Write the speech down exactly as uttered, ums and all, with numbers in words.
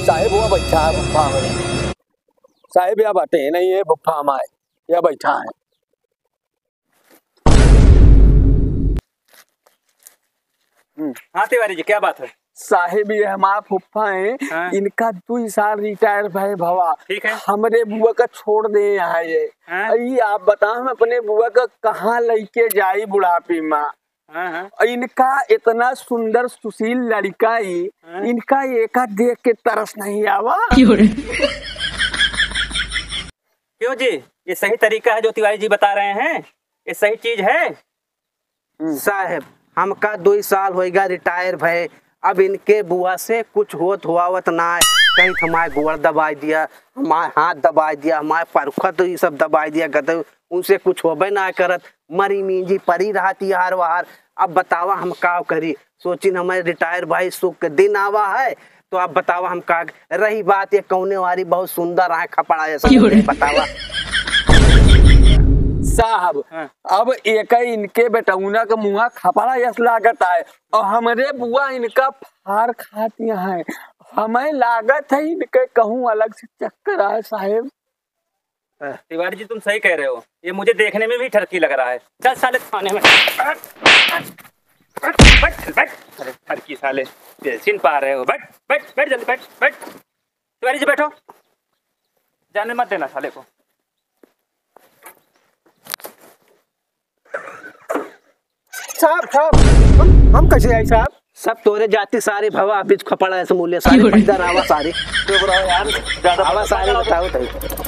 साहेब, हुआ बैठा है फुफ्फा हमारे। साहेब, या बाटे नहीं है, फुफ्फा हमारे, या बैठा है। हम्म। हाँ तिवारी जी, क्या बात है? साहेब, ये हमार फुफ्फा हैं, हाँ। इनका दुई साल रिटायर भए भवा। ठीक है। हमरे बुआ का छोड़ दे यहाँ ये। हाँ। अई आप बताओ, हम अपने बुआ का कहाँ लइके जाई बुढ़ापी मा? हाँ, हाँ। अई इनका इतना सुंदर सुशील लड़का ही, हाँ। इनका एका देख के तरस नहीं आवा? क्यों रे? क्यों जी, ये सही तरीका है जो तिवारी जी बता रहे हैं? ये सही चीज है? हम्म। साहेब, हमका दुई साल होइगा रिटायर भए, अब इनके बुआ से कुछ होत हुआवत ना है। कहीं तो हमारे गोड़ दबाई दिया, हमारे हाथ दबाई दिया, हमारे परखत तो ये सब दबाई दिया, कहते उनसे कुछ होबे ना करत, मरी मींजी परी रहती हर बाहर। अब बतावा हम का करी? सोचिन हमारे रिटायर भाई सुख के दिन आवा है, तो आप बतावा हम का। रही बात ये कौने वाली बहुत सुंदर आए खपड़ा जैसा, क्यों रे? बतावा। साहब, हाँ। अब एक इनके बेटौना के मुँहा खपड़ा यस लागत आए और हमरे बुआ इनका फार खाती हैं। हमें लागत है इनके कहूँ अलग से चक्कर आए साहेब। तिवारी जी, तुम सही कह रहे हो, ये मुझे देखने में भी ठरकी लग रहा है। चल साले थाने में। बैठ, बैठ, बैठ। अरे ठरकी साले, पेंसिल पा रहे हो। बैठ, बैठ, बैठ, जल्दी बैठ, बैठ। तिवारी जी बैठो, जाने मत देना साले को। साहब, साहब, हम, हम कैसे आई साहब? सब तोरे जाति सारे भवा, बीच खपड़ा ऐसे मूल्य सारे क्यों रे? पैदा आवा सारे। चुप रहो यार, ज्यादा आवा मत सारे बताओ। बताओ तभी।